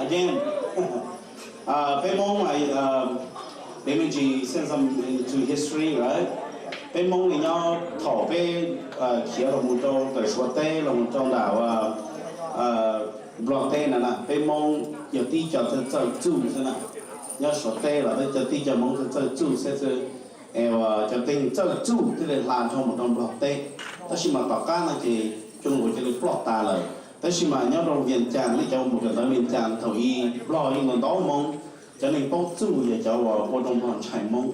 Again, peb Hmoob, peb me ntsis xeeb xeeb into history, right? Peb Hmoob li nyob thaum peb khiav los mus rau ntawm Suav teb los mus rau ntawm Nplog teb na na, peb Hmoob yog tib co txawj txuj xwb na. Nyob Suav teb los peb cov tib co Hmoob txawj txuj xwb xwb. Cov teeg txawj txuj thiaj li hla nrog mus rau Nplog teb. Tab sis mas tom qab no ces cov ua cia li ploj tas lawm. Tab sis mas nyob rau Vias Cas, nej cov mus kawm ntawv Vias Cas thaum i Nplog yeej ntau ntau Hmoob, cov neeg paub txuj yog cov uas ua rau Nplog ntshai Hmoob.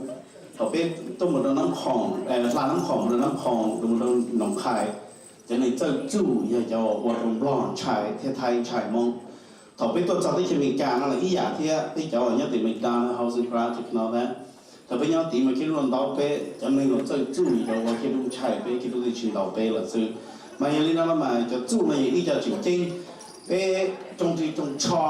Thaum peb tuaj mus rau Nab Khoom, hla Nab Khoom mus rau Nab Khoom, mus rau Noom Qhais, cov neeg txawj txuj yog cov uas ua rau Nplog ntshai thiab Thaib ntshai Hmoob. Thaum peb tuaj txog teb chaws Amelikas no los ib yam thiab, peb cov uas nyob tim Amelikas no, housing project no, thaum peb nyob tid mas kev lub no ntaus peb, cov neeg los txawj txuj cov uas kev lub ntshai peb, kev lub teb tsis ntaus peb lawm xwb. Mas yog li no mas cov txuj no yog ib co tseem ceeb, peb rooj ris rooj tsho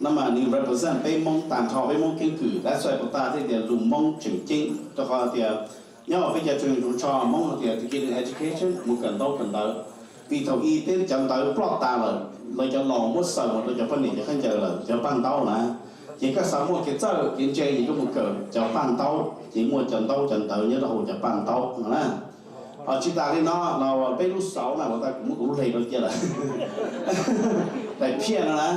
no mas nws represent peb Hmoob tag nrho, peb Hmoob keeb kwm. That's why puas tas thiaj tias lus Hmoob tseem ceeb, rau qhov tias nyob peb cov rooj ris rooj tsho Hmoob hais tias to get an education, mus kawm ntaub kawm ntawv. Vim thaum i peb cov ntawv ploj tas lawm, lawv cov laus muab xaws mus rau cov poj niam cov khaub ncaws lawm, cov paj ntaub na. Ces koj xav muaj kev txawj kev ntse ces koj mus kawm cov paj ntaub, ces muaj cov ntaub cov ntawv nyob rau hauv cov paj ntaub no na. Tsis tas li no los peb lub xauv na, uas tas kuv muab kuv lub hle rau cia lawm, daim phiaj no na,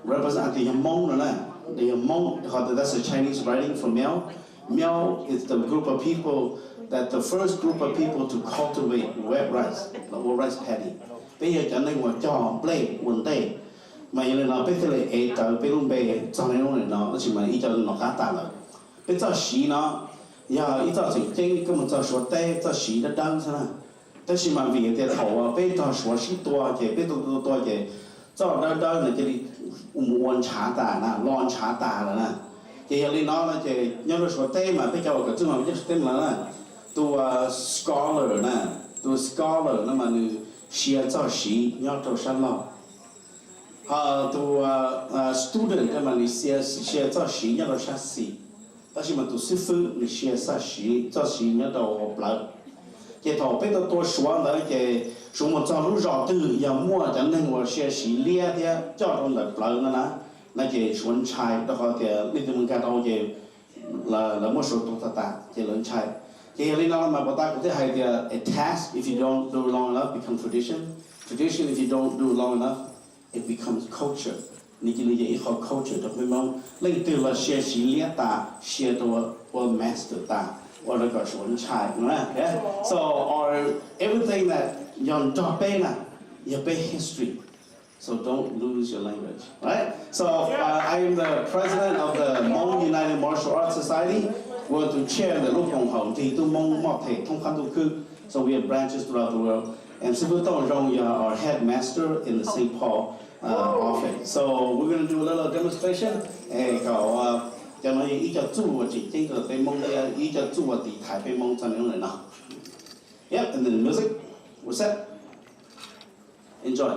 represent tias yog Hmoob no na. Yog Hmoob, qhov tias that's a Chinese writing for Miao. Miao is the group of people that the first group of people to cultivate wet rice, los ua rice paddy. Peb yog cov neeg uas cog nplej ua ntej. Mas yog li no peb thiaj li ev rawv peb lub npe txog niaj hnub no, tab sis mas ib co nom qab tas lawm. Peb txoj siv no yog ib txoj tseem ceeb, koj mus txog Suav teb txoj siv dawb dawb xwb na. Tab sis mas vim tias thaum uas peb nrog Suav sib tua ces peb tua tua tua ces txoj dawb dawb no cia li mus ua ntshav tas na, lo ntshav tas lawm na. Ces yog li no no ces nyob rau Suav teb mas peb cov uas kawm txuj mas peb cov Suav teb mas na, tus scholar na, tus scholar no mas nws sia txoj siv nyob rau sab laug. Ho tus student no mas nws sia txoj siv nyob rau sab xis. Tab sis mas tus xib fwb nws sia txoj siv, txoj siv nyob rau hauv plawv. Ces thaum peb tua tua Suav ntawd ces Suav mus txog lub zos twg yog muaj cov neeg uas sia siv liab thiab coj rau ntawm plawv no na, no ces Suav ntshai, rau qhov tias leej twg mus nkag rau ces lawv muab Suav tua tag tas ces lawv ntshai. Ces yog li no mas puas tas kuv thiaj hais tias a task, if you don't do long enough, become tradition. Tradition, if you don't do long enough, it becomes culture. Nws cia li yog ib qho culture rau peb Hmoob. Leej twg los sia siv liab tas, sia rau ua master tas, ua rau kom Suav ntshai na. So or everything that yog nrog peb na, yog peb history. So don't lose your language, right? So uh, I am the president of the Hmong United Martial Arts Society. We want to chair the lub koom haum nrig tub Hmoob moj them thoob qab ntuj khwb. So we have branches throughout the world. And Xib Fwb Tooj Zoo, you are our headmaster in the Saint Paul uh, office. So we're going to do a little demonstration. Kom cov no yog ib co txuj uas tseem ceeb rau peb Hmoob thiab ib co txuj uas tiv thaiv peb Hmoob txog niaj hnub no. Yep, and then the music. We're set. Enjoy.